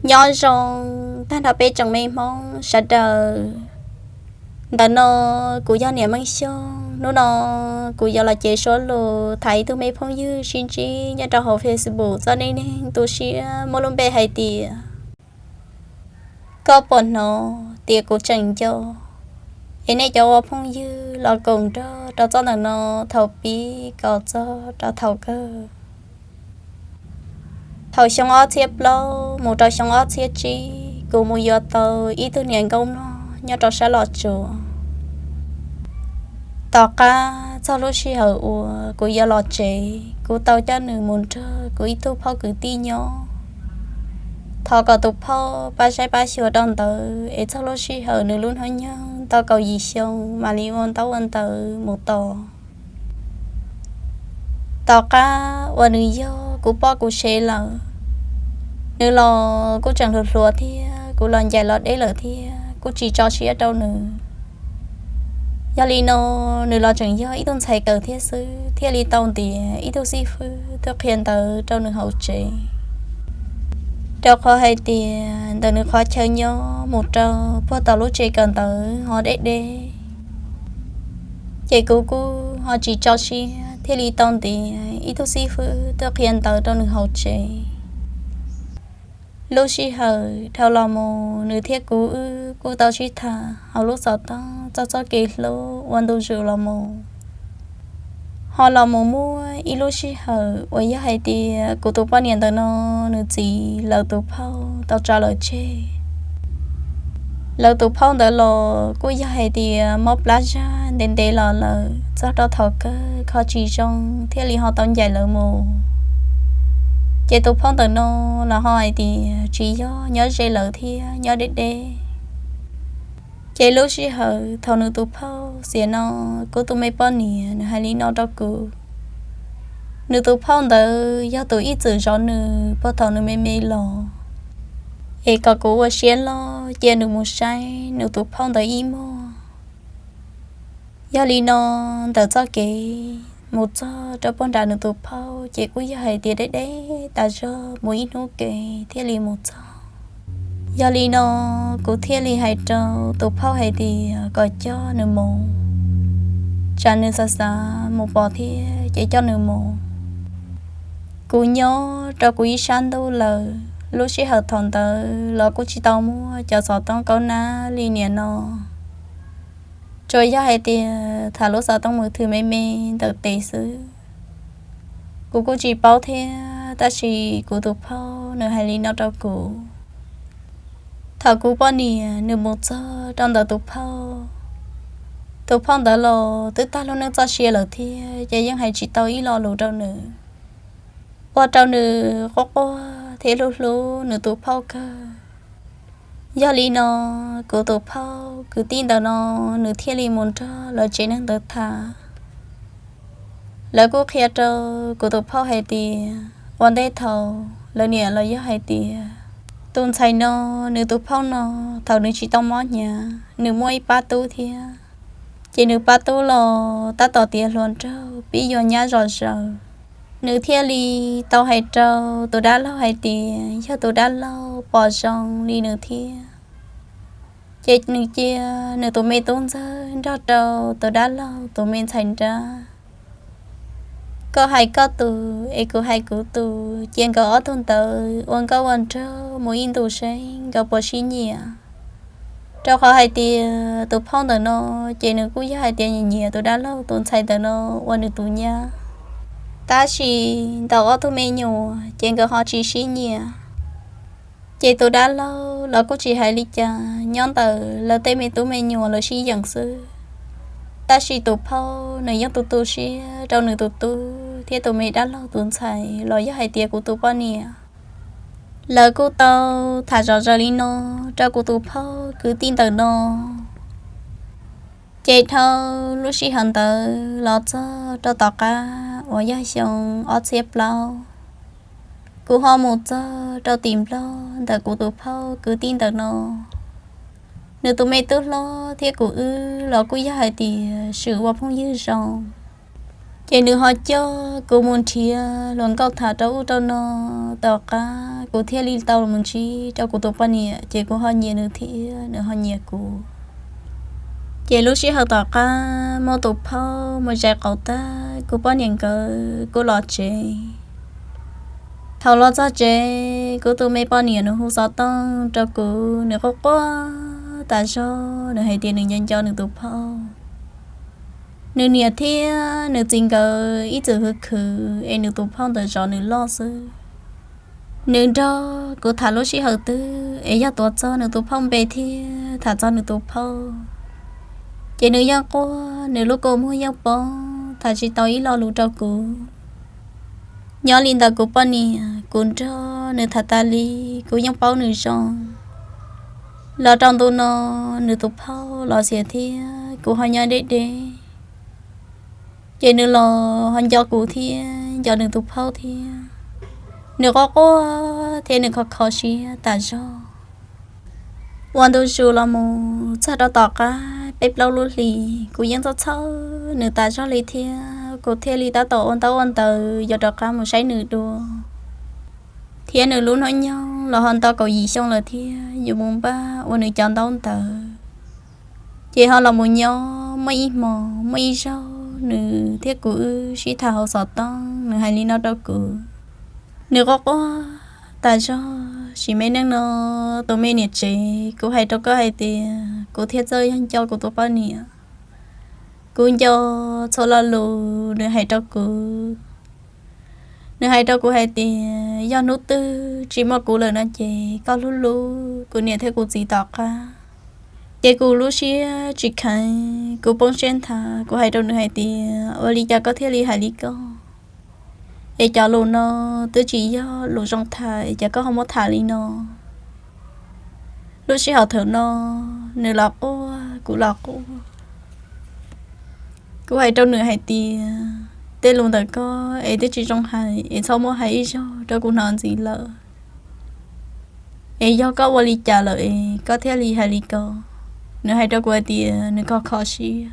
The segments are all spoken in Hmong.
Nyob zoo tag nrho peb tsoom me Hmoob sawv daws. Ntawm no kuv yog niam Meej Xyooj. Hnub no kuv yuav los cev suab lus tham ib tug me phooj ywg sib ntsib nyob rau hauv Facebook txoj neej neeg tu siab muaj lub npe hais tias Koj puas hnov tias kuv tseem nco? Es nej cov ua phooj ywg los koom nrog rau txoj ntawm no thaum pib kom txog rau thaum kawg. Thaum xyoo ob txhiab plaub mus rau xyoo ob txhiab tsib, kuv mus yuav tau ib tug niam nkauj mlog nyob rau sab Los Tsuas. Tom qab txog lub sij hawm uas kuv yuav los tsev, kuv tau coj nws mus nrog kuv ib tug phauj kwv tij nyob. Thov kom tus phauj pab saib pab xyuas rau ntawd es txog lub sij hawm nws lub hnub nyoog tau kaum yim xyoo mam li ua ntaub ua ntawv mus tos. Tom qab uas nws yog kuv poj kuv sev lawm, nws los kuj tseem hluas hluas thiab, kuv los ncaim los deb lawm thiab kuj tsis tso siab rau nws. Yog li no, nws los tseem yog ib tug ntxhais kawm thiab xwb, thiaj li tau ntiav ib tug xib fwb tuaj qhia ntawv rau nws hauv tsev. Rau qhov hais tias ntawm nws qhov chaw nyob mus rau puag tom lub tsev kawm ntawv ho deb deb, ces kuv kuj ho tsis tso siab thiaj li tau ntiav ib tug xib fwb tuaj qhia ntawv rau nws hauv tsev. Lub sij hawm dhau los mus nws thiab kuv wb kuj tau sib tham hauv lub xov tooj txog txoj kev hlub ua ntu zus los mus. Ho los mus muaj ib lub sij hawm uas yog hais tias kuv tus poj niam ntawm no nws txiv lawv tus phauj tau tso lawv tseg. Lawv tus phauj ntawd los kuj yog hais tias mob plab zag ntev ntev los lawm txog rau thaum kawg kho tsis zoo thiaj li ho tau ncaim lawv mus. Ces tus phauj ntawm no los ho hais tias tsis yog nyob ze lawv thiab nyob deb deb. Ces lub sij hawm thaum nws tus phauj xiam no, kuv tus me poj niam nws hais li no rau kuv. Nws tus phauj ntawd yog tus ib txwm zov nws puag thaum nws me me los, es kom kuv ua siab loj cia nws mus saib nws tus phauj ntawd ib muag. Yog li no, ntawm txoj kev mus txog rau puag nram nws tus phauj ces kuj yog hais tias deb deb tas zog mus ib hnub kev thiaj li mus txog. Yog li no, kuv thiaj li hais rau tus phauj hais tias kom coj nws mus, tsam nws xav xav mus pom thiab ces coj nws mus. Kuv nyob rau kuv ib sab ntuj lawm, lub sij hawm thaum ntawd los kuj tsis tau muaj cov xov tooj kaub nab li niaj no. Tsuas yog hais tias tham lub xov tooj mus thwm me me ntawm tes xwb. Kuv kuj tsis paub thiab, tab sis kuv tus phauj nws hais li no rau kuv. Thaum kuv poj niam nws mus txog rau ntawm tus phauj, tus phauj ntawd los twb tag lub neej txoj sia lawm thiab ces yeej hais tsis tau ib lo lus rau nws, ua rau nws quaj quaj thiab hlub hlub nws tus phauj kawg. Yog li no, kuv tus phauj kwv tij ntawm no nws thiaj li mus nrog lawv tsev neeg ntawd tham. Lawv kuj qhia rau kuv tus phauj hais tias ua ntej thaum lawv niam los yog hais tias tus ntxhais no, nws tus phauj no, thaum nws tsis tau mob hnyav nws muaj ib pab tub thiab. Ces nws pab tub los tab tom tiav hluas nraug pib yuav nyab zom zaws. Nws thiaj li tau hais rau tus dab laug hais tias yog tus dab laug pom zoo li nws thiab, ces nws cia nws tus me tub ntxawg nrog rau tus dab laug tus me ntxhais nrab. Koj hais koj tus es kuv hais kuv tus, cia nkawd ob tug ntawd ua nkauj ua nraug mus ib ntus seb nkawd puas sib nyiam. Rau qhov hais tias tus phauj ntawm no, ces nws kuj yog hais tias nyiam nyiam tus dab laug tus ntxhais ntawm no ua nws tus nyab. Tab sis ntawm ob tug me nyuam ces nkawd ho tsis sib nyiam. Ces tus dab laug los kuj tsis hais li cas, nyob ntawm lawv tej me tub me nyuam lawv sib yeem xwb. Tab sis tus phauj nws yeej tu tu siab rau nws tus tub thiab tus me dab laug tus ntxhais los yog hais tias kuv tus poj niam. Lawv kuj tau tham zom zaws li no rau kuv tus phauj kwv tij ntawm no. Ces dhau lub sij hawm ntawd los txog rau tom qab uas yog xyoo ob txhiab plaub, kuv ho mus txog rau tim Nplog ntawm kuv tus phauj kwv tij ntawm no. Nws tus me tub hlob thiab kuv wb los kuj yog hais tias swm ua phooj ywg zoo. Ces nws ho coj kuv mus nrhiav hluas nkauj tham rau ub rau no. Tom qab kuv thiaj li tau mus ntsib rau kuv tus poj niam, ces kuv ho nyiam nws thiab nws ho nyiam kuv. Ces lub sij hawm tom qab muab tus phauj mus zais qauv tag, kuv poj niam nkawd kuj los tsev. Thaum los txog tsev, kuv tus me poj niam nws hu xov tooj rau kuv, nws quaj quaj tas zog, nws hais tias nws nco nco nws tus phauj. Nws niam thiab nws txiv nkawd ib txwm khwv khwv es nws tus phauj ntawd zov nws loj xwb. Nws nrog kuv tham lub sij hawm twg es yog tuav txog nws tus phauj npe thiab tham txog nws tus phauj, ces nws yeej quaj, nws lub kua muag yeej poob, tham tsis tau ib lo lus rau kuv. Nyob li ntawd kuv poj niam, kuv nrog nws tham tas li, kuv yeej paub nws zoo. Los rau ntu no, nws tus phauj los xiam thiab kuv ho nyob deb deb, ces nws los ho nco kuv thiab nco nws tus phauj thiab. Nws quaj quaj thiab nws kho kho siab tas zog. Ua ntu zus los mus txog rau tom qab peb plaub lub hlis, kuv yeej txhawj txhawj nws tas zog li thiab kuv thiaj li tab tom ua ntaub ua ntawv yuav rov qab mus saib nws dua. Thiab nws lub hnub nyoog los ho nto kaum yim xyoo lawm thiab, yuav mus npaj ua nws cov ntaub ntawv. Ces ho los mus nyob muaj ib hmos muaj ib zaug nws thiab kuv wb sib tham hauv xov tooj, nws hais li no rau kuv. Nws quaj quaj tas zog, sim me neej no, tus me niam tsev, kuv hais rau koj hais tias kuv thiaj txawj yog nco kuv tus poj niam. Kuv nco txhua lo lus nws hais rau kuv. Nws hais rau kuv hais tias yog hnub twg tsis muaj kuv lawm no ces koj hlub hlub kuv niam thiab kuv txiv tom qab. Ces kuv lub siab tsis kheev, kuv poob siab nthav, kuv hais rau nws hais tias ua li cas koj thiaj li hais li ko, es cov lus no twb tsis yog lus zoo tham es cas koj ho muab tham li no. Lub sij hawm thaum no, nws los quaj kuv los quaj. Kuv hais rau nws hais tias tej lus ntawm koj es twb tsis zoo hais es txhob muab hais ib zaug rau kuv hnov ntxiv lawm. Es yog koj ua li cas lawm es koj thiaj li hais li ko? Nws hais rau kuv hais tias nws kho kho siab.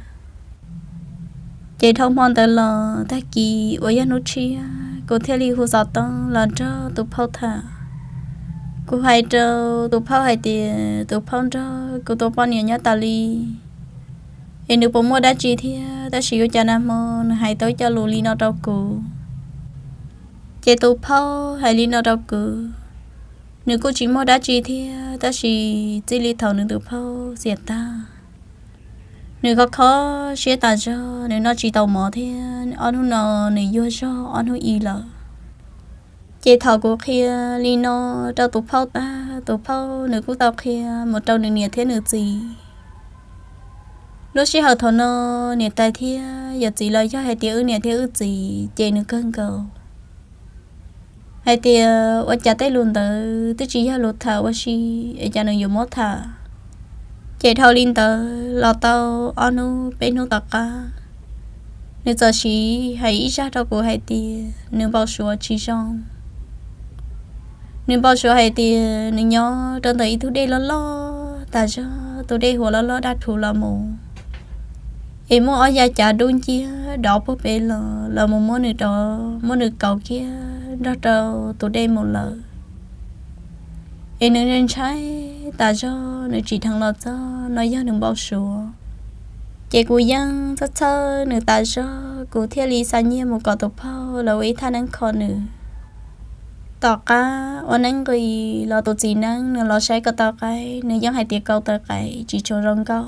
Ces dhau hmo ntawd los tag kis uas yog hnub tshiab, kuv thiaj li hu xov tooj los nrog tus phauj tham. Kuv hais rau tus phauj hais tias tus phauj nrog kuv tus poj niam nyob tas li, es nws puas muaj dab tsi thiab, tab sis ua cas nag hmo nws hais tau ib co lus li no rau kuv. Ces tus phauj hais li no rau kuv, nws kuj tsis muaj dab tsi thiab, tab sis txij li thaum nws tus phauj xiam tag, nws kho kho siab tas zog, nws noj tsis tau mov thiab ob hnub no nws yuag zog ob hnub i lawm. Ces thaum kuv qhia li no rau tus phauj tag, tus phauj nws kuj tau qhia mus rau nws niam thiab nws txiv. Lub sij hawm thaum no, niam tais thiab yawm txiv los yog hais tias wb niam thiab wb txiv ces nws kawg nkaus hais tias ua cas tej lus ntawd twb tsis yog lus tham ua si, es cas nws yuav muab tham. Ces dhau li ntawd los tau ob hnub peb hnub tom qab, nws txawm sim hais ib zaj rau kuv hais tias nws npau suav tsis zoo. Nws npau suav hais tias nws nyob rau ntawm ib tug dej loj loj tas zog, tus dej huam loj loj daj rhuv los mus, es muaj ob yav cav dub nciab dov puag pem los, los mus muab nws dov, muab nws kaus kiag nrog rau tus dej mus lawm. Es nws ntshai tas zog, nws tsim dheev los txog no yog nws npau suav. Ces kuv yeej txhawj txhawj nws tas zog, kuv thiaj li xa nyiaj mus kom tus phauj los ua ib thaj neeb kho nws. Tom qab ua neeb nqis los tus txiv neeb nws los saib ko taw qaib, nws yeej hais tias ko taw qaib tsis tshua zoo nkauj.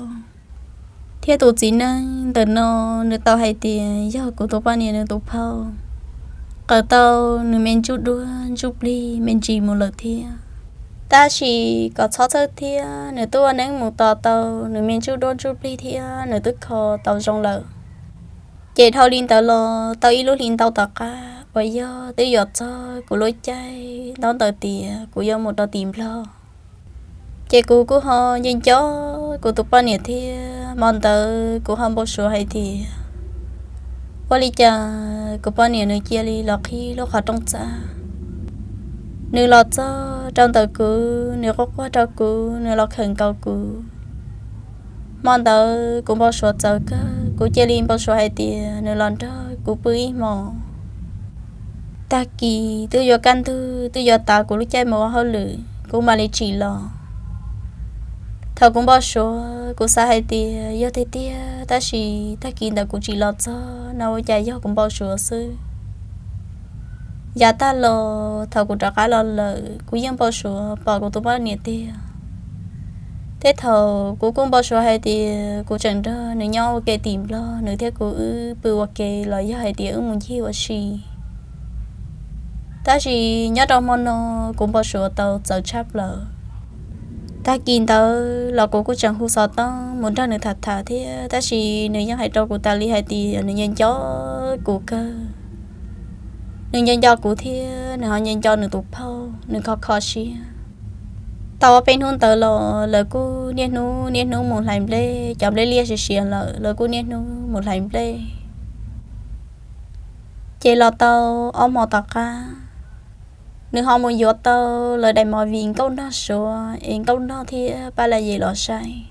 Thiab tus txiv neeb ntawm no nws tau hais tias yog kuv tus poj niam nws tus phauj qaws tau nws me ntsuj duab ntsuj plig me ntsis mus lawm thiab. Tab sis kom txhob txhawj thiab, nws twb ua neeb mus tos tau nws me ntsuj duab ntsuj plig thiab nws twb kho tau zoo lawm. Ces dhau li ntawd los tau ib lub hli ntau tom qab uas yog twb yuav txog kuv lub caij ntaub ntawv tias kuv yuav mus rau tim Nplog. Ces kuv kuj ho nco nco kuv tus poj niam thiab, hmo ntawd kuv ho npau suav hais tias ua li cas kuv poj niam nws cia li los qhib lub qhov rooj txaj. Nws los txog rau ntawm kuv, nws quaj quaj rau kuv, nws los khawm nkaus kuv. Hmo ntawd kuv npau suav txawv kawg, kuv cia li npau suav hais tias nws los nrog kuv pw ib hmos. Tag kis twb yuav kaj ntug, twb yuav tav kuv lub caij mus ua hauj lwm, kuv mam li tsim los. Thaum kuv npau suav, kuv xav hais tias yog tiag tiag, tab sis tag kis ntawd kuv tsim los txog no ua cas yog kuv npau suav xwb. Yav tag los thaum kuv rov qab los lawm, kuv yeej npau suav pom kuv tus poj niam tiag. Tej thaum kuv kuj npau suav hais tias kuv tseem nrog nws nyob ua ke tim Nplog, nws thiab kuv wb pw ua ke los yog hais tias wb mus ncig ua si. Tab sis nyob rau hmo no, kuv npau suav tau txawv tshaj plaws. Tag kis ntawd los kuv kuj tseem hu xov tooj mus nrog nws tham tham thiab, tab sis nws yeej hais rau kuv tas li hais tias nws nco nco kuv kawg. Nws nco nco kuv thiab nws ho nco nco nws tus phauj, nws kho kho siab. Tau ob peb hnub ntawd los lawv kuj niaj hnub niaj hnub mus hlais nplej, cov nplej liaj siav siav lawm lawv kuj niaj hnub mus hlais nplej. Ces los tau ob hmo tom qab, nws ho mus yuav tau lawv daim movie nkauj nraug Suav es nkauj nraug thiab pab la yes los saib.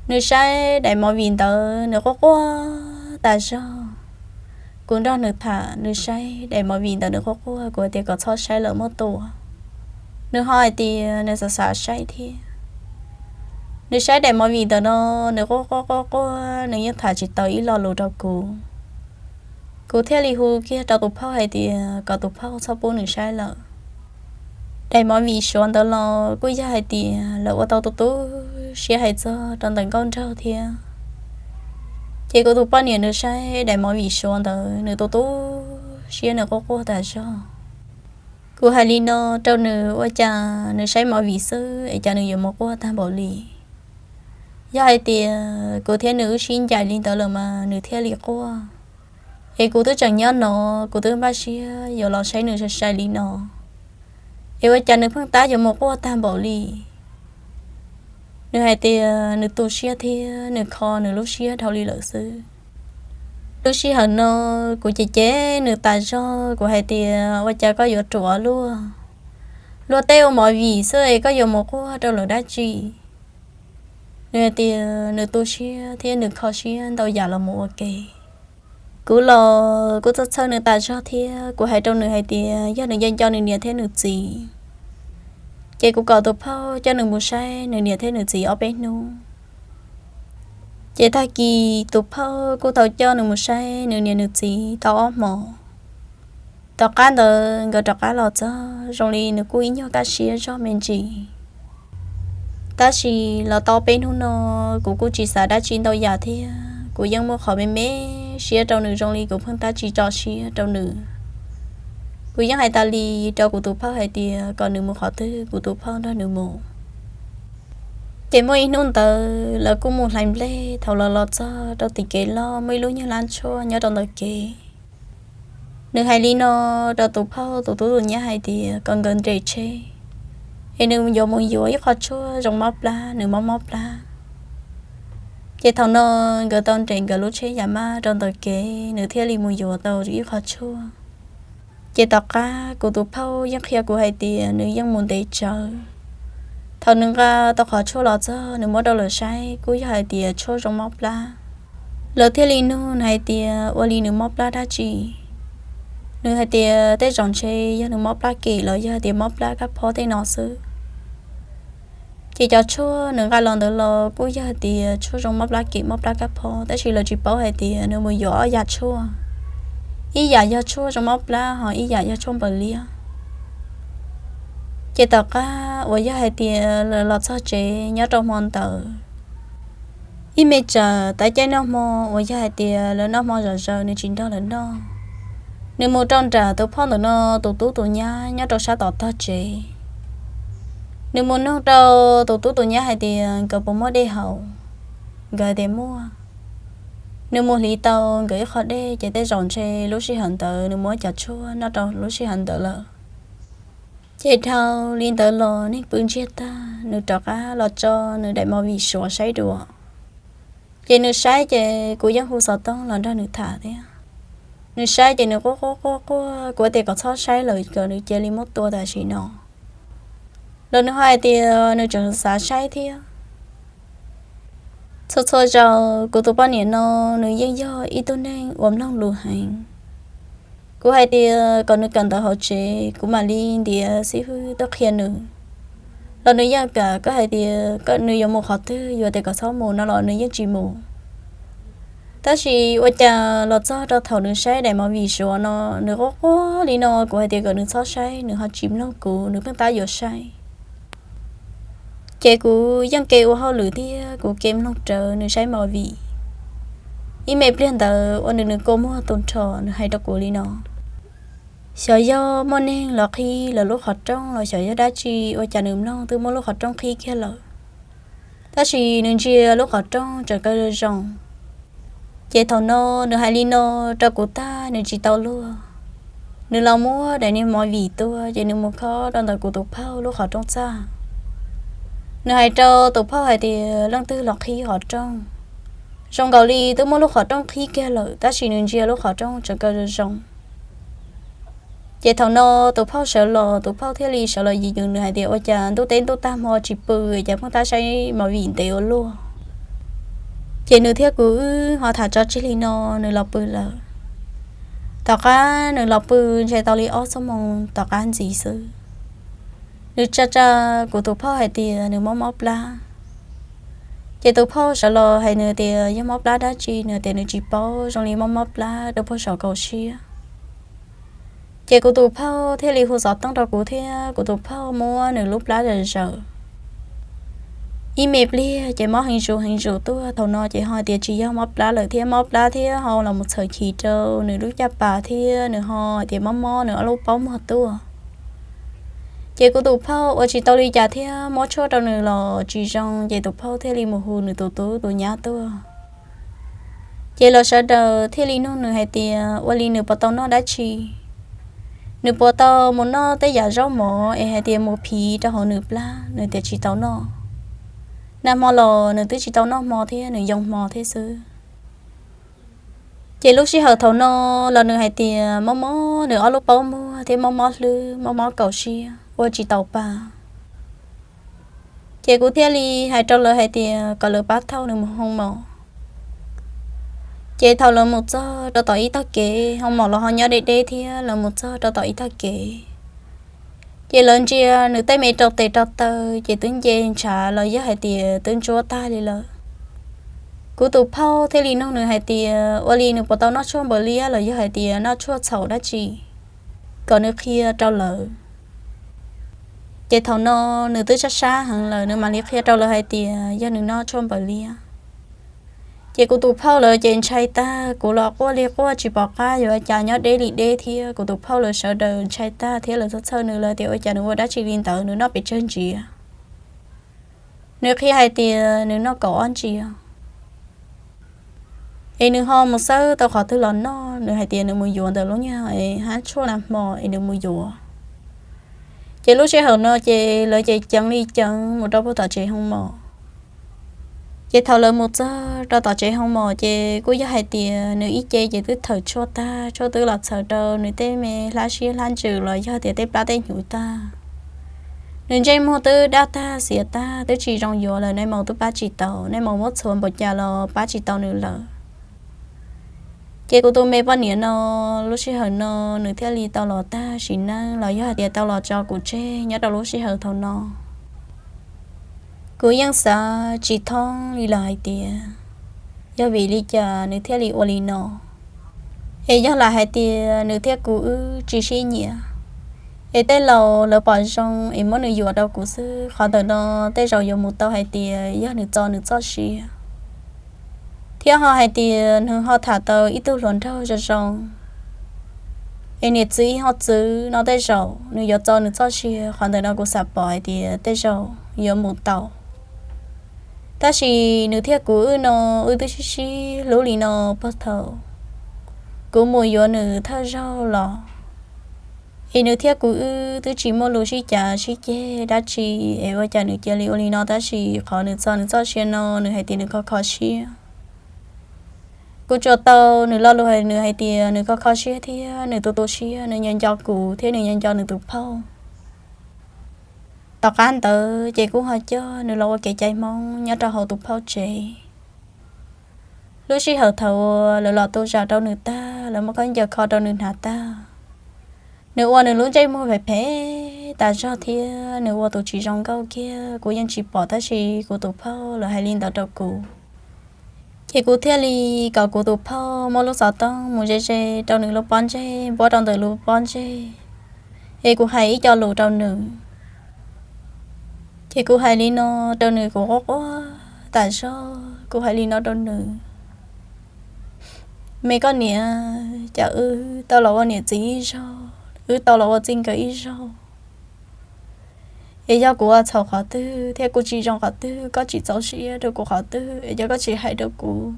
Nws saib daim movie ntawd nws quaj quaj tas zog. Kuv nrog nws tham, nws saib daim movie ntawd nws quaj quaj, kuv hais tias kom txhob saib lawm muab tua. Nws ho hais tias nws xav xav saib thiab. Nws saib daim movie ntawd no, nws quaj quaj quaj quaj, nws yeej tham tsis tau ib lo lus rau kuv. Kuv thiaj li hu kiag rau tus phauj hais tias kom tus phauj txhob pub nws saib lawm. Daim movie Suav ntawd los kuj yog hais tias lawv ua tau tu tu siab hais txog rau ntawm nkauj nraug thiab. Ces kuv tus poj niam nws saib daim movie Suav ntawd nws tu tu siab nws quaj quaj tas zog. Kuv hais li no rau nws, ua cas nws saib movie xwb es cas nws yuav mus quaj tag npaum li? Yog hais tias kuv thiab nws wb sib ncaim li ntawd lawm mas nws thiaj li quaj. Es kuv twb tseem nyob no, kuv twb npaj siab yuav los saib nws sai sai li no, es ua cas nws pheej tab yuav mus quaj tag npaum li? Nws hais tias nws tu siab thiab nws kho nws lub siab dhau li lawm xwb. Lub sij hawm no kuv cem cem nws tas zog, kuv hais tias ua cas koj yuav ruam luaj, luag tej ua movie xwb es koj yuav mus quaj rau lawv dab tsi? Nws hais tias nws tu siab thiab nws kho siab ntau yam los mus ua ke. Kuv los kuv txhawj txhawj nws tas zog thiab kuv hais rau nws hais tias yog nws nco nco nws niam thiab nws txiv, ces kuv kom tus phauj coj nws mus saib nws niam thiab nws txiv ob peb hnub. Ces tag kis tus phauj kuj tau coj nws mus saib nws niam nws txiv tau ob hmos. Tom qab ntawd nkawd rov qab los txog, zoo li nws kuj ib nyuag kaj siab zog me ntsis. Tab sis los tau peb hnub no, kuv kuj tsis xav dab tsi ntau yam thiab, kuv yeej muaj qhov me me siab rau nws zoo li kuv pheej tab tsis tso siab rau nws. Kuv yeej hais tas li rau kuv tus phauj hais tias kom nws mus qhov twg kuv tus phauj nrog nws mus. Ces muaj ib hnub ntawd lawv kuj mus hlais nplej, thaum lawv los txog rau tim kev loj muaj ib lub nyuag lab tshuaj nyob rau ntawm kev. Nws hais li no rau tus phauj tus tub tus nyab hais tias kom nkawd nres tsheb, es nws yuav mus yuav ib qho tshuaj zoo mob plab, nws mob mob plab. Ces thaum no nkawd tau nres nkawd lub tsheb yam maj rau ntawm kev, nws thiaj li mus yuav tau ib qho tshuaj. Ces tom qab kuv tus phauj yeej qhia kuv hais tias nws yeej mus ntev tsawv. Thaum nws nqa tau qhov tshuaj los txog nws muab rau lawv saib kuj yog hais tias tshuaj zoo mob plab. Lawv thiaj li nug nws hais tias ua li nws mob plab dab tsi. Nws hais tias tej zaum ntshe yog nws mob plab kem los yog hais tias mob plab kab phob tej no xwb. Ces cov tshuaj nws nqa los ntawd los kuj yog hais tias tshuaj zoo mob plab kem mob plab kab phob, tab sis lawv tsis paub hais tias nws mus yuav ob yam tshuaj, ib yam yog tshuaj zoo mob plab ho ib yam yog tshuaj npaws liab. Ces tom qab uas yog hais tias lawv los txog tsev nyob rau hmo ntawd, ib me tsam tav caij noj hmo uas yog hais tias lawv noj hmo zom zaws nws tsis nrog lawv noj, nws mus rau nram tus phauj ntawm no tus tub tus nyab nyob rau sab tom tog tsev. Nws mus nug rau tus tub tus nyab hais tias nkawd puas muaj dej haus, nkawd hais tias muaj. Nws mus hliv tau nkawd ib qho dej ces tej zaum ntshe lub sij hawm ntawd nws muab cov tshuaj noj rau lub sij hawm ntawd lawm. Ces dhau li ntawd los neeg pw ntsiag tag, nws rov qab los tso nws daim movie Suav saib dua. Ces nws saib ces kuv yeej hu xov tooj los nrog nws tham thiab. Nws saib ces nws quaj quaj quaj quaj, kuv tias kom txhob saib lawm kom nws cia li muab tua tam sim no. Los nws ho hais tias nws tseem xav saib thiab. Txhua txhua zaus kuv tus poj niam no nws yeej yog ib tug neeg uas mloog lus heev. Kuv hais tias kom nws kawm ntawv hauv tsev, kuv mam li ntiav xib fwb tuaj qhia nws. Los nws yeej kam, koj hais tias nws yuav mus qhov twg, yuav tias kom txhob mus no los nws yeej tsis mus. Tab sis ua cas los txog rau thaum nws saib daim movie Suav no, nws quaj quaj li no, kuv hais tias kom nws txhob saib, nws ho tsis mloog kuv, nws pheej tab yuav saib. Ces kuv yeej ke ua hauj lwm thiab kuv ke mloog rawv nws saib movie. Ib me pliag ntawd ua nws nws kua muag tu nrho, nws hais rau kuv li no: Xyov yog muaj neeg los qhib lawv lub qhov rooj los xyov yog dab tsi, ua cas nws mloog twb muab lub qhov rooj qhib kiag lawm, tab sis nws ntsia lub qhov rooj tseem kaw zoo zoo. Ces thaum no nws hais li no rau kuv tag nws tsis tau luag, nws los muab daim niag movie tuaj ces nws mus khob rau ntawm kuv tus phauj lub qhov rooj txaj. Nws hais rau tus phauj hais tias leej twg los qhib qhov rooj. Zoo nkaus li twb muab lub qhov rooj qhib kiag lawm tab sis nws ntsia lub qhov rooj tseem kaw zoo zoo. Ces thaum no tus phauj sawv los, tus phauj thiaj li sawv los yws yws nws hais tias ua cas ntuj teb ntuj tag hmo tsis pw, cas pheej tab saib movie ntev ua luaj. Ces nws thiab kuv wb ho tham tso tseg li no, nws los pw lawm. Tom qab nws los pw ntshe tau li ob xuab moos tom qab ntxiv xwb, nws tsa tsa kuv tus phauj hais tias nws mob mob plab. Ces tus phauj sawv los hais nws tias yog mob plab dab tsi, nws tias nws tsis paub, zoo li mob mob plab rau puag saum kaum siab. Ces kuv tus phauj thiaj li hu xov tooj rau kuv thiab kuv tus phauj muab nws lub plab zawm zawm. Ib me pliag ces mob heev zus heev zus tuaj, thaum no ces ho hais tias tsis yog mob plab lawm thiab, mob plab thiab ho los mus txhawm chim rau nws lub caj pas thiab nws ho hais tias mob mob nws ob lub paub muag tuaj. Ces kuv tus phauj ua tsis tau li cas thiab muab tshuaj rau nws los tsis zoo, ces tus phauj thiaj li mus hu nws tus tub tus nyab tuaj. Ces lawv sawv daws thiaj li nug nws hais tias ua li nws puas tau noj dab tsi, nws puas tau mus noj tej yam zaub mov es hais tias mus phiv rau hauv nws plab, nws tias tsis tau noj. Nag hmo los nws twb tsis tau noj hmo thiab, nws yoo hmo thiab xwb. Ces lub sij hawm thaum no los nws hais tias mob mob nws ob lub paub muag thiab mob mob hlwb, mob mob kaum siab ua tsis tau pa. Ces kuv thiaj li hais rau lawv hais tias kom lawv pab thauj nws mus hoo mom. Ces thaum lawv mus txog rau tom ib tog kev, hoo mom los ho nyob deb deb thiab, lawv mus txog rau tom ib tog kev, ces lawv ntsia nws tej me rau tes rau taw ces twb nce ntshav los yog hais tias twb ntsuab tag li lawm. Kuv tus phauj thiaj li nug nws hais tias ua li nws puas tau noj tshuaj npaws liab los yog hais tias noj tshuaj txhaum dab tsi, kom nws qhia rau lawv. Ces thaum no nws twb sab sab heev lawm, nws mam li qhia rau lawv hais tias yog nws noj tshuaj npaws liab. Ces kuv tus phauj lawv ces ntshai tag, kuv los quaj li quaj tsis pom qab yuav cas, nyob deb li deb thiab. Kuv tus phauj lawv sawv daws ntshai tag thiab lawv txhawj txhawj nws, lawv tias ua cas nws ua dab tsi li ntawd, nws noj pes tsawg ntsiav. Nws qhia hais tias nws noj kaum ob ntsiav. Es nws ho mus xawb tau qhov twg los noj, nws hais tias nws mus yuav ntawm lub nyuag hab tshuaj nag hmo es nws mus yuav. Ces lub sij hawm no ces lawv ces ceev li ceev mus rau puag tom tsev hoo mom. Ces thaum lawv mus txog rau tom tsev hoo mom ces kuj yog hais tias nws ib ce ces twb thawm tshuaj tag, tshuaj twb los txhawv rau nws tej me hlab siab hlab ntsws los yog tias tej plab tej hnyuv tag. Nws ntsej muag twb daj tag xiav tag, twb tsis zoo yuav lawm, nais maus twb pab tsis tau, nais maus muab txhuav npaum cas los pab tsis tau nws lawm. Ces kuv tus me poj niam no, lub sij hawm no nws thiaj li tau los tag sim neej los yog hais tias tau los tso kuv tseg nyob rau lub sij hawm thaum no. Kuv yeej xav tsis thoob li lawm hais tias yog vim li cas nws thiaj li ua li no. Es yog lam hais tias nws thiab kuv wb tsis sib nyiam, es tej laus lawv pom zoo es muab nws yuav rau kuv xwb, qhov ntawm no tej zaum yuav mus tau hais tias yog nws txo nws txoj sia. Thiab ho hais tias nws ho tham tau ib tug hluas nraug zoo zoo, es niam txiv ho txwv no tej zaum nws yuav txo nws txoj sia. Qhov ntawm no kuv xav pom hais tias tej zaum yuav mus tau. Tab sis nws thiab kuv wb no, wb twb sib sib hlub li no puag thaum kuv mus yuav nws thawj zaug los. Es nws thiab kuv wb twb tsis muaj lus sib cav sib ceg dab tsi, es ua cas nws cia li ua li no, tab sis qhov nws txo nws txoj sia no nws hais tias nws kho kho siab. Kuv tsuas tau nws lo lus hais, nws hais tias nws kho kho siab thiab nws tu tu siab, nws nco nco kuv thiab nws nco nco nws tus phauj. Tom qab ntawd ces kuv ho coj nws los ua kev cai Hmoob nyob rau hauv tus phauj tsev. Lub sij hawm thaum uas lawv los tu zam rau nws tag, lawv muab khaub ncaws kho rau nws hnav tag, Nws ua nws lub ntsej muag phem phem tas zog thiab nws ua tus tsis zoo nkauj kiag, kuv yeej tsis pom tab sis kuv tus phauj lawv hais li ntawd rau kuv. Ces kuv thiaj li kom kuv tus phauj muab lub xov tooj mus ze ze rau nws lub pob ntseg, npuab rau ntawm lub pob ntseg, es kuv hais ib co lus rau nws. Ces kuv hais li no rau nws, kuv quaj quaj tas zog, kuv hais li no rau nws: Me koj niam, cas wb tau los ua niam txiv ib zaug, wb tau los ua txij nkawm ib zaug, es yog kuv ua txhaum qhov twg thiab kuv tsis zoo qhov twg, koj tsis txaus siab rau kuv qhov twg es yog koj tsis hais rau kuv,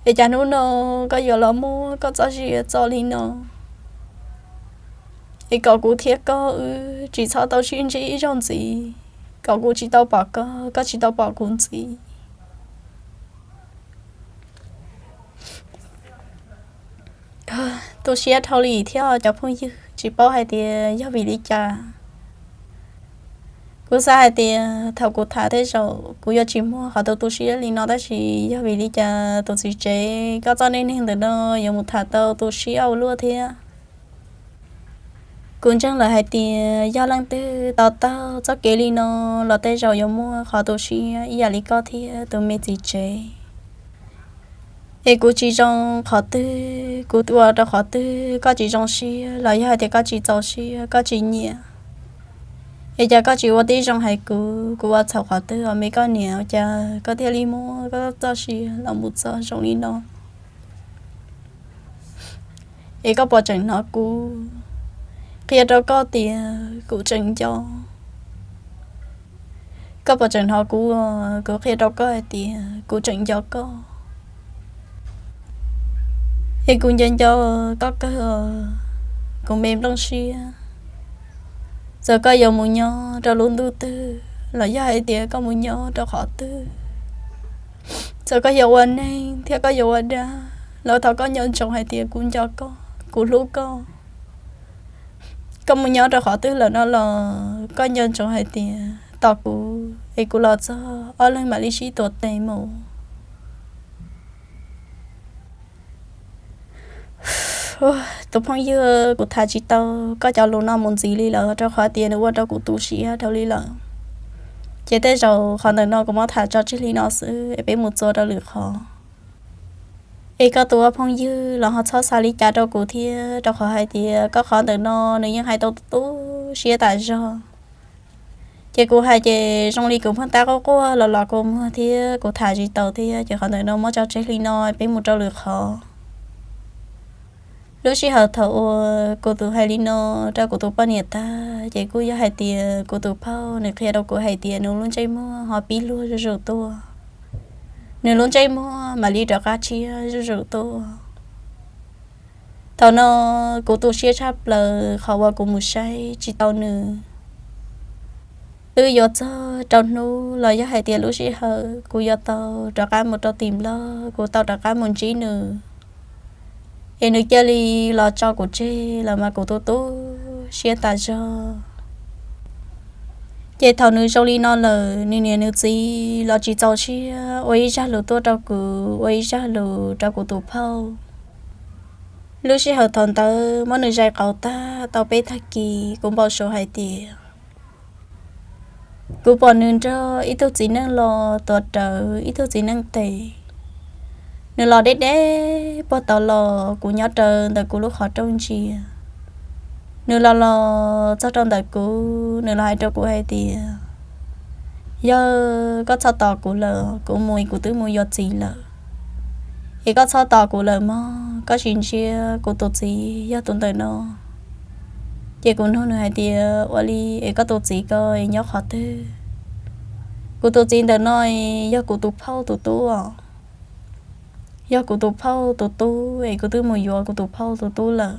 es cas hnub no koj yuav los muab koj txoj sia txo li no, es kom kuv thiab koj wb tsis txhob tau sib ntsib ib zaug ntxiv, kom kuv tsis tau pom koj, koj tsis tau pom kuv ntxiv. Tu siab dhau li thiab cov phooj ywg, tsis paub hais tias yog vim li cas. Kuv xav hais tias thaum kuv tham tej zaum kuv yuav tsis muaj qhov tu tu siab li no, tab sis yog vim li cas tus txiv tsev koj txoj neej neeg ntawm no yuav mus tham tau tu siab ua luaj thiab. Kuv ntseeg lawm hais tias yog leej twg tau taug txoj kev li no los tej zaum yuav muaj qhov tu siab ib yam li koj thiab tus me txiv tsev. Es kuv tsis zoo qhov twg, kuv ua rau qhov twg koj tsis zoo siab los yog hais tias koj tsis txaus siab, koj tsis nyiam, es cas koj tsis ua tib zoo hais kuv, kuv ua txhaum qhov twg os me koj niam, cas koj thiaj li muab koj txoj sia los mus txo zoo li no? Es koj puas tseem hnov kuv qhia rau koj tias kuv tseem nco? Koj puas tseem hnov kuv, kuv qhia rau koj hais tias kuv tseem nco koj? Es kuv nco nco koj kawg, kuv me nplooj siab. Txawm koj yuav mus nyob rau lub ntuj twg los yog hais tias koj mus nyob rau qhov twg, txawm koj yuav ua neeg thiab koj yuav ua dab los thov koj nco ntsoov hais tias kuv nco koj, kuv hlub koj. Koj mus nyob rau qhov twg lawm no los koj nco ntsoov hais tias tos kuv es kuv los txog ob leeg mam li sib tuav tes mus. Tus phooj ywg, kuv tham tsis tau koj cov lus no mus ntxiv li lawm rau qhov tias nws ua rau kuv tu siab dhau li lawm. Ces tej zaum qhov ntawm no kuv muab tham tso tseg li no xwb es peb mus txuas rau lwm qhov. Es koj tus ua phooj ywg los ho txhob xav li cas rau kuv thiab, rau qhov hais tias koj qhov ntawm no nws yeej hais tau tu siab tas zog. Ces kuv hais ces zoo li kuv pheej tab quaj quaj los los kua muag thiab kuv tham tsis tau thiab, ces qhov ntawm no muab tso tseg li no peb mus rau lwm qhov. Lub sij hawm thaum uas kuv tus hais li no rau kuv tus poj niam tag, ces kuj yog hais tias kuv tus phauj nws qhia rau kuv hais tias nws lub ntsej muag ho pib luag zuj zus tuaj, nws lub ntsej muag mam li rov qab tshiab zuj zus tuaj. Thaum no kuv tu siab tshaj plaws qhov uas kuv mus saib tsis tau nws. Twb yuav txog rau hnub los yog hais tias lub sij hawm kuv yuav tau rov qab mus rau tim Nplog, kuv tau rov qab mus ntsib nws, es nws cia li los tso kuv tseg lawm mas kuv tu tu siab tas zog. Ces thaum nws zoo li no lawm, nws niam nws txiv los tsis txaus siab ua ib zaj lus tuaj rau kuv, ua ib zaj lus rau kuv tus phauj. Lub sij hawm thaum ntawd muab nws zais qauv tag tau peb tag kis, kuv npau suav hais tias kuv pom nws nrog ib tug txiv neej los tuav rawv ib tug txiv neej tes. Nws los deb deb puag tod los kuv nyob rawv ntawm kuv lub qhov rooj ntsia. Nws los los txog rau ntawm kuv, nws los hais rau kuv hais tias, yawg, koj txhob tos kuv lawm, kuv mus kuv twb mus yuav txiv lawm. Es koj txhob tos kuv lawm mog, koj sim ntsia kuv tus txiv yog tus ntawm no. Ces kuv nug nws hais tias, ua li es koj tus txiv ko es nyob qhov twg? Kuv tus txiv ntawm no yog kuv tus phauj tus tub os. Yog kuv tus phauj tus tub es kuv twb mus yuav kuv tus phauj tus tub lawm.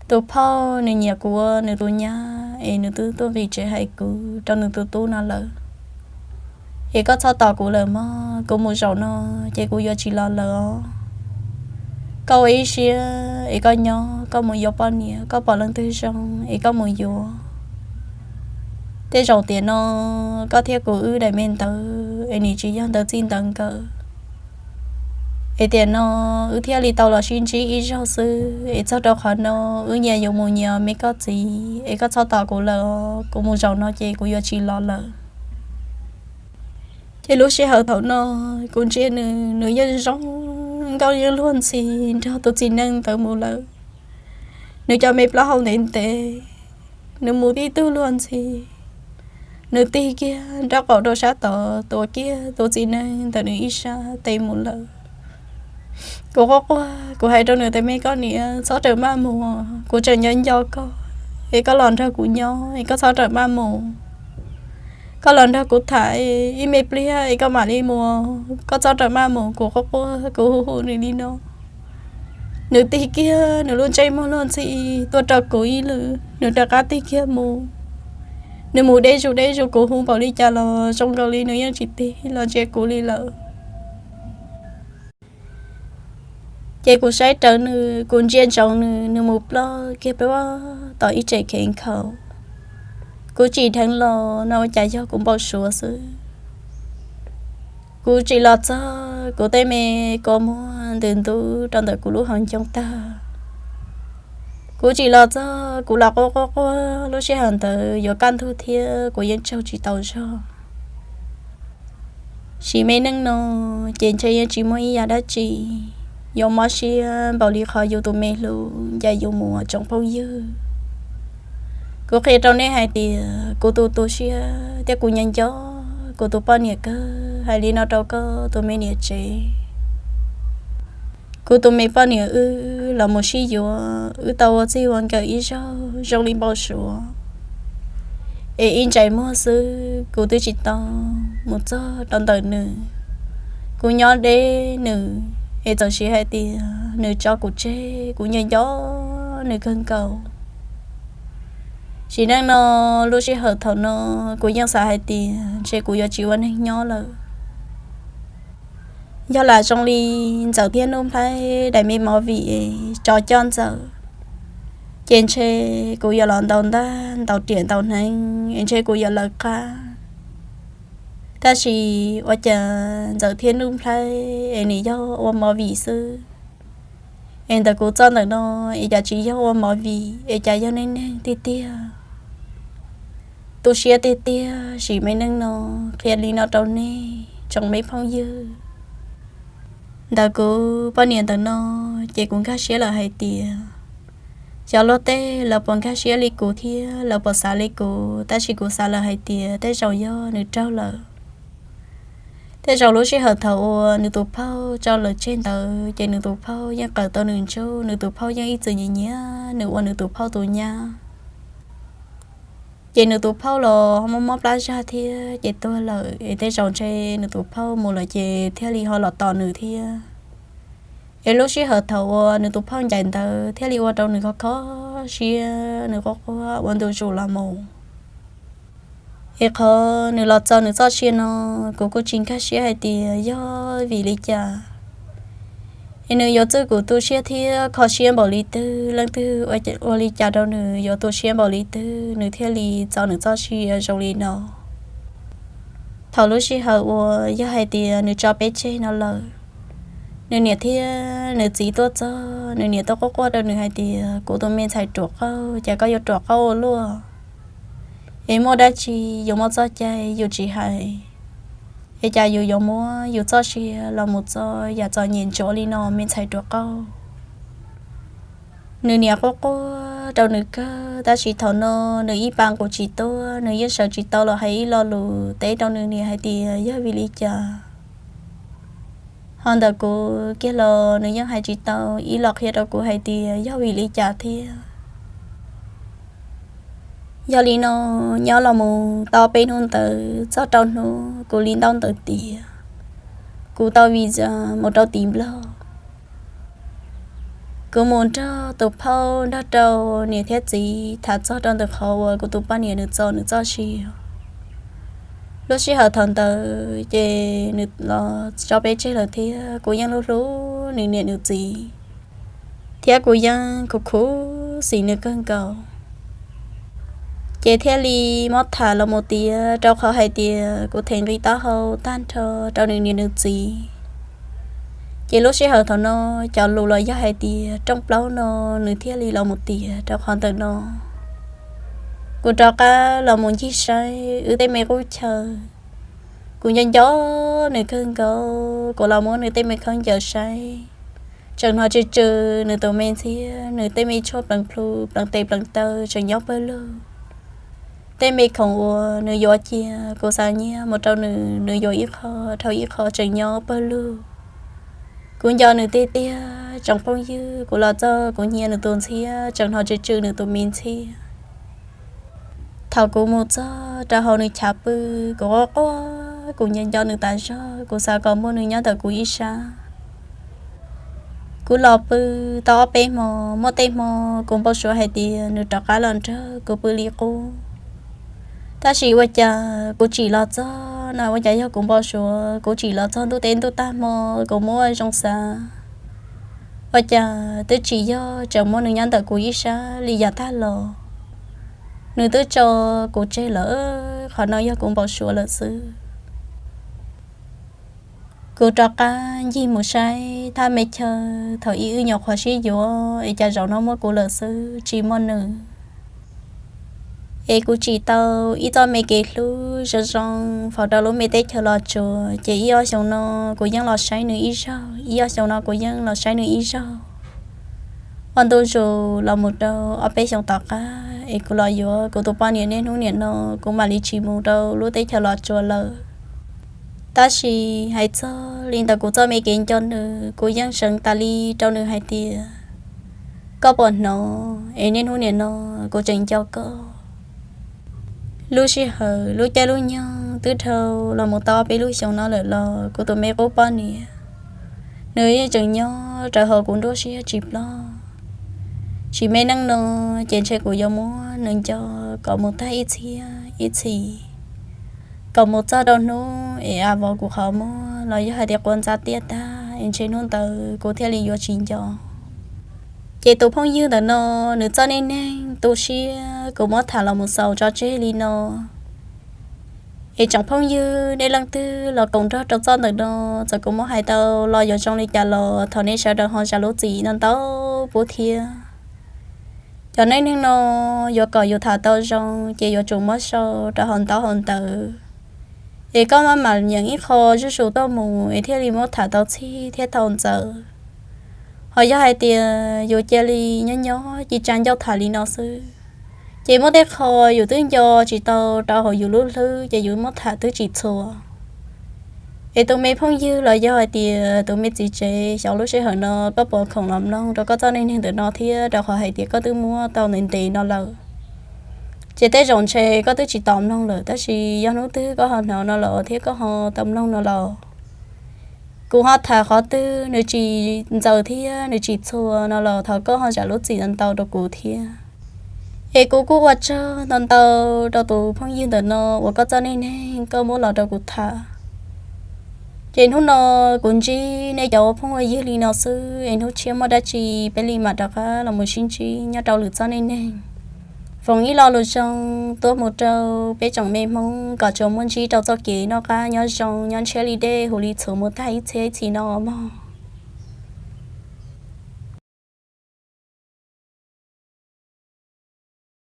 Tus phauj nws nyiam kuv ua nws tus nyab es nws twb tuaj nqis tsev hais kuv rau nws tus tub no lawm. Es koj txhob tos kuv lawm mog, kuv mus zaum no ces kuv yuav tsis los lawm os. Koj ua ib siab es koj nyob, koj mus yuav poj niam, koj pom leej twg zoo es koj mus yuav. Tej zaum tiam no koj thiab kuv wb daim me ntawv es nws tsis yog ntawv txij ntawv nkawm. Es tiam no wb thiaj li tau los sib ntsib ib zaug xwb, es txog rau qhov no wb nyias yuav mus nyias me koj txiv, es koj txhob tos kuv lawm, kuv mus zaum no ces kuv yuav tsis los lawm. Ces lub sij hawm thaum no kuv ntsia nws, nws yeej zoo nkauj yeej luag ntxhi nrog tus txiv neej ntawd mus lawm. Nws cov me plaub hau ntev ntev, nws mus tib tug luag ntxhi, nws tig kiag nraub qaum rau sab tod, tuav kiag tus txiv neej ntawm nws ib sab tes mus lawm. Kuv quaj quaj, kuv hais rau nws tias, me koj niam, txhob rawm maj mus, kuv tseem nco nco koj, es koj los nrog kuv nyob, es koj txhob rawm maj mus. Koj los nrog kuv tham ib me pliag es koj mam li mus, koj txhob rawm maj mus. Kuv quaj quaj, kuv hu hu nws li no, nws tig kiag nws lub ntsej muag luag ntxhi tuaj rau kuv ib lwm, nws rov qab tig kiag mus. Nws mus deb zus deb zus, kuv hu npaum li cas los zoo nkaus li nws yeej tsis tig los ntsia kuv li lawm. Ces kuv saib rawv nws, kuv ntsia ntsoov nws, nws mus ploj kiag pem tom ib tsev khev nkhaus. Kuv tsim dheev los no ua cas yog kuv npau suav xwb. Kuv tsim los txog, kuv tej me kua muag ntws ntub rau ntawm kuv lub hauv ncoo tag. Kuv tsim los txog, kuv los quaj quaj quaj, lub sij hawm ntawd yuav kaj ntug thiab kuv yeej tsaug tsis tau zog. Sim me neej no ces ntshe yeej tsis muaj ib yam dab tsi yuav mob siab npaum li qhov yus tus me hlub ncaim yus mus ua tsoom phooj ywg. Kuv qhia rau nej hais tias kuv tus tu siab thiab kuv nco nco kuv tus poj niam kawg. Hais li no rau koj tus me niam tsev, kuv tus me poj niam wb los mus sib yuav, wb tau ua txij ua nkawm ib zaug zoo li npau suav, es ib ntsais muag xwb kuv twb tsis tau mus txog rau ntawm nws. Kuv nyob deb nws, es txawm siv hais tias nws tso kuv tseg, kuv nco nco nws kawg nkaus. Sim neej no, lub sij hawm thaum no, kuv yeej xav hais tias ntshe kuv yuav tsis ua neeg nyob lawm. Yog lam zoo li Ntxawm thiab Nuj Nplhaib daim me movie tso coj Ntxawm, ces ntshe kuv yuav los ntaus ntaj ntaus riam ntaus hneev es ntshe kuv yuav lawv qab. Tab sis ua cas Ntxawm thiab Nuj Nplhaib es nws yog ua movie xwb, es ntawm kuv txoj ntawm no es cas tsis yog ua movie, es cas yog neej neeg tiag tiag. Tu siab tiag tiag, sim me neej no qhia li no rau nej tsoom me phooj ywg. Ntawm kuv poj niam ntawm no, ces kuv nkag siab lawm hais tias xyov luag tej lawv puas nkag siab li kuv thiab lawv puas xav li kuv, tab sis kuv xav lawm hais tias tej zaum yog nws raug lawm. Tej zaum lub sij hawm thaum uas nws tus phauj tso lawv tseg ntawd ces nws tus phauj yeej qawm tau nws ntsuj, nws tus phauj yeej ib txwm nyiam nyiam nws ua nws tus phauj tus nyab. Ces nws tus phauj los mob mob plab zag thiab ces tuag lawm, es tej zaum ntshe nws tus phauj mus lawm ces thiaj li ho los tos nws thiab. Es lub sij hawm thaum uas nws tus phauj ncaim ntawd thiaj li ua rau nws kho kho siab, nws quaj quaj ua ntu zus los mus. Es qhov nws los txo nws txoj sia no, kuv kuj tsis nkag siab hais tias yog vim li cas. Es nws yuav txwj kuv tu siab thiab kho siab npaum li twg, leej twg ua li cas rau nws yuav tu siab npaum li twg nws thiaj li txo nws txoj sia zoo li no. Thaum lub sij hawm uas yog hais tias nws tso peb tseg no lawm, nws niam thiab nws txiv tuaj txog, nws niam tuaj quaj quaj rau nws hais tias, kuv tus me ntxhais ruam qauj, cas koj yuav ruam qauj ua luaj? Es muaj dab tsi yus muaj txoj cai yus tsis hais, es cas yus yuav muab yus txoj sia los mus txo yam txom nyem ntsuav li no, me ntxhais ruam qauj? Nws niam quaj quaj rau nws kawg, tab sis thaum no nws ib pa nqus tsis tuaj, nws yeej sawv tsis tau los hais ib lo lus teb rau nws niam hais tias yog vim li cas. Ho ntawm kuv kiag los nws yeej hais tsis tau ib lo qhia rau kuv hais tias yog vim li cas thiab. Yog li no, nyob los mus tau peb hnub ntawd txog rau hnub kuv li ntaub ntawv tiav, kuv tau visa mus rau tim Nplog. Kuv mus nrog tus phauj nrog rau niam thiab txiv tham txog rau ntawm qhov uas kuv tus poj niam nws txo nws txoj sia. Lub sij hawm thaum ntawd ces nws los tso peb tseg lawm thiab kuv yeej hlub hlub nws niam nws txiv, thiab kuv yeej khuv khuv xim nws kawg nkaus. Ces thiaj li muab tham los mus tiav rau qhov hais tias kuv them nqi taub hau tag nrho rau nws niam nws txiv. Es lub sij hawm thaum no cov lus los yog hais tias rooj plaub no nws thiaj li los mus tiav rau qhov ntawm no. Kuv rov qab los mus ncig saib wb tej me qub chaw. Kuv nco nco nws kawg nkaus, kuv los muab nws tej me khaub ncaws saib, tseem hnov tsw tsw nws tus me ntxhiab, nws tej me tshuaj pleev plhu pleev tes pleev taw tseem nyob pawg lug. Tej me khoom uas nws yuav cia kuv xa nyiaj mus rau nws, nws yuav ib qho dhau ib qho tseem nyob pawg lug. Kuv nco nws tiag tiag tsoom phooj ywg, kuv los txog kuv hnia nws tus ntxhiab, tseem hnov tsw tsw nws tus me ntxhiab. Thaum kuv mus txog rau hauv nws chav pw, kuv quaj quaj, kuv nco nco nws tas zog, kuv xav kom muaj nws nyob ntawm kuv ib sab. Kuv los pw tau ob peb hmo, muaj tej hmo kuv npau suav hais tias nws rov qab los nrog kuv pw li qub. Tab sis ua cas kuv tsim los txog no, ua cas yog kuv npau suav, kuv tsim los txog ntuj teb ntuj tag hmo, kuv muab ua zoo xav, ua cas twb tsis yog tseem muaj nws nyob ntawm kuv ib sab li yav tag los. Nws twb tso kuv tseg lawm, qhov no yog kuv npau suav lawm xwb. Kuv rov qab ncig mus saib thaj me chaw thaum ub wb nyuam qhuav sib yuav es cas zaum no muaj kuv lawm xwb tsis muaj nws. Es kuv tsim tau ib txoj me kev hlub zoo zoo faus rau lub me teb chaws Los Tsuas, ces ib ob xyoo no kuv yeej los saib nws ib zaug, ib ob xyoo no kuv yeej los saib nws ib zaug. Ua ntu zus los mus rau ob peb xyoo tom qab es kuv los yuav kuv tus poj niam, niaj hnub niam no kuv mam li tsis mus rau lub teb chaws Los Tsuas lawm. Tab sis hais txog li ntawm kuv txoj me kev nco nws, kuv yeej seev tas li rau nws hais tias, koj puas hnov es niaj hnub niam no kuv tseem nco koj. Lub sij hawm lub caij lub nyoog twb dhau los mus tau ob peb lub xyoo no lawm los kuv tus me qub poj niam, nws yeej tseem nyob rau hauv kuv nruab siab tsis ploj. Tsis me neej no ces ntshe kuv yuav muab nws nco kom mus tag ib txhiab ib txhis, kom mus txog rau hnub es a vov kuv qhov muag los yog hais tias quav ntxa tiaj tag es ntshe hnub ntawd kuv thiaj li yuav tsis nco. Ces tus phooj ywg ntawm no, nws txoj neej neeg tu siab kuv muab tham los mus xaus tso tseg li no. Es tsoom phooj ywg nej leej twg los koom nrog rau txoj ntawm no, txawm kuv muab hais tau los yuav zoo li cas los thov nej sawv daws ho zam lub txim ntau ntau pub thiab. Cov neej neeg no yuav kom yus tham tau zoo ces yuav tsum muab sau rau hauv ntaub hauv ntawv, es koj maj mam nyeem ib qho zuj zus tuaj mus es thiaj li muab tham tau txhij thiab tau ntxaws. Ho yog hais tias yus cia li nyob nyob ci tsa ncauj tham li no xwb, ces muaj tej qho yus twb nco tsis tau rau hauv yus lub hlwb ces yus muab tham twb tsis txhua. Es tus me phooj ywg los yog hais tias tus me txiv tsev, xyov lub sij hawm no koj puas khoom los mloog rau koj txoj neej neeg ntawm no thiab, rau qhov hais tias koj twb muab tau ntev ntev no lawm, ces tej zaum ntshe koj twb tsis tau mloog lawm, tab sis yog hnub twg koj ho hnov no los thiab koj ho tau mloog no los, kuv ho tham qhov twg nws tsis ntxaws thiab nws tsis txhua no los thov koj ho zam lub txim ntau ntau rau kuv thiab. Es kuv kuj ua tsaug ntau ntau rau tus phooj ywg ntawm no uas koj txoj neej neeg koj muab los rau kuv tham. Ces hnub no kuv ntsib nej cov ua phooj ua ywg li no xwb, es hnub tshiab muaj dab tsi peb li mam rov qab los mus sib ntsib nyob rau lwm txoj neej neeg. Foom ib lo lus zoo tuaj mus rau peb tsoom me Hmoob kom tsuas muaj ntsib rau txoj kev noj qab nyob zoo nyob ntshiab li dej huv li txhuv mus tag ib txhiab ib txhis no mog.